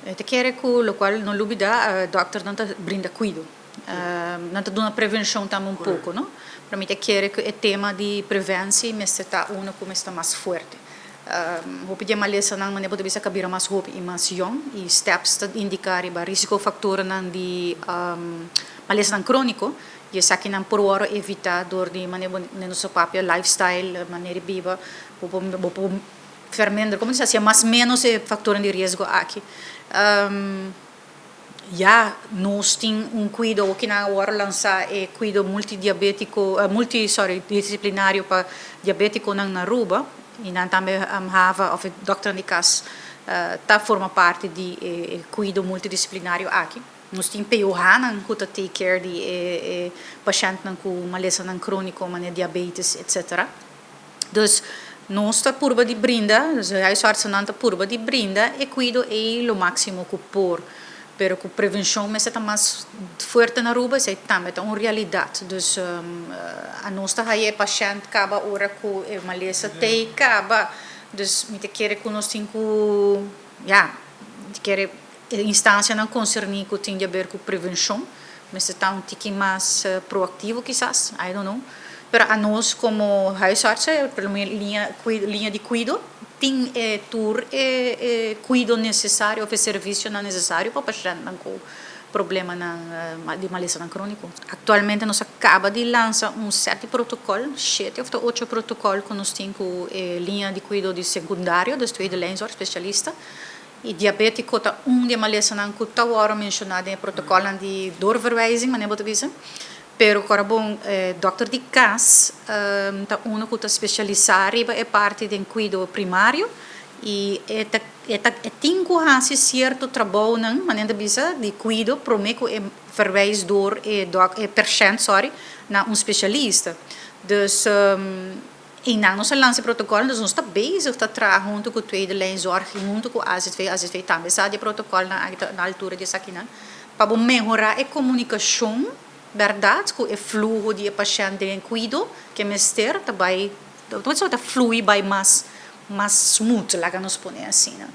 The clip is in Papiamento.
Ta kere cu locual no lubida, dokternan ta brinda cuido. Nan ta duna prevencion tambe un poco, no? Pero mi ta kere cu e tema di preventie mester ta uno cu mester ta mas fuerte. Hopi di e malesanan, manera bo ta bisa, ka bira mas hopi y mas yong y STEPS ta indica riba risicofactornan di malesanan cronico y esakinan por worde evita door di, manera bo nos a papia, lifestyle, manera di biba, bo por verminder, como ta bisa, mas menos e factornan di riesgo aki. Ja, nos tin un cuido cu nan awor lansa, e cuido multidiabetico, multi, sorry, disciplinario pa diabeticonan na Aruba y nan tambe hava of dokter di cas ta forma parti di e cuido multidisciplinario aki. Nos tin POH nan cu ta take care di e pashentnan cu malesanan cronico, manera diabetes, etc. Dus nos ta purba di brinda, dus huisartsennan ta purba di brinda e cuido e lo maximo cu por. Pero cu prevencion mester ta mas fuerte na Aruba, esey tambe ta un realidad. Dus nos ta haya e pashent caba ora cu e malesa t'ey caba. Dus mi ta kere cu nos tin cu, ja, mi ta kere instancianan concerni cu tin di haber cu prevencion mester ta un tiki mas proactivo kisas, I don't know. Pero anos como huisartsen, por lo menos liña di cuido, tin tur e cuido necesario of e servicionan necesario pa pashentnan cu problemanan di malesanan cronico. Actualmente nos a caba di lansa un set di protocol, 7 of 8 protocol cu nos tin cu liña di cuido di secundario, dus tweede lijnzorg, specialista. Y diabetico ta un di e malesanan cu ta awor menciona den protocolnan di doorverwijzing, manera bo ta bisa. Pero awor bon, dokter di cas ta uno cu ta specialisa riba e parti di cuido primario y e tin cu haci cierto trabounan, manera ta bisa, di cuido prome cu e verwijs door e pashent, sorry, na un specialista. Dus y nan nos a lansa protocol, dus nos ta bezig ta traha hunto cu tweede lijnzorg y hunto cu AZV, AZV tambe sa di protocol na altura di esakinan, pa mehora e comunicacion, berdad, cu e fluho di pashent den cuido, cu mester ta bay, ta flui bay mas smooth, laga nos pone asina.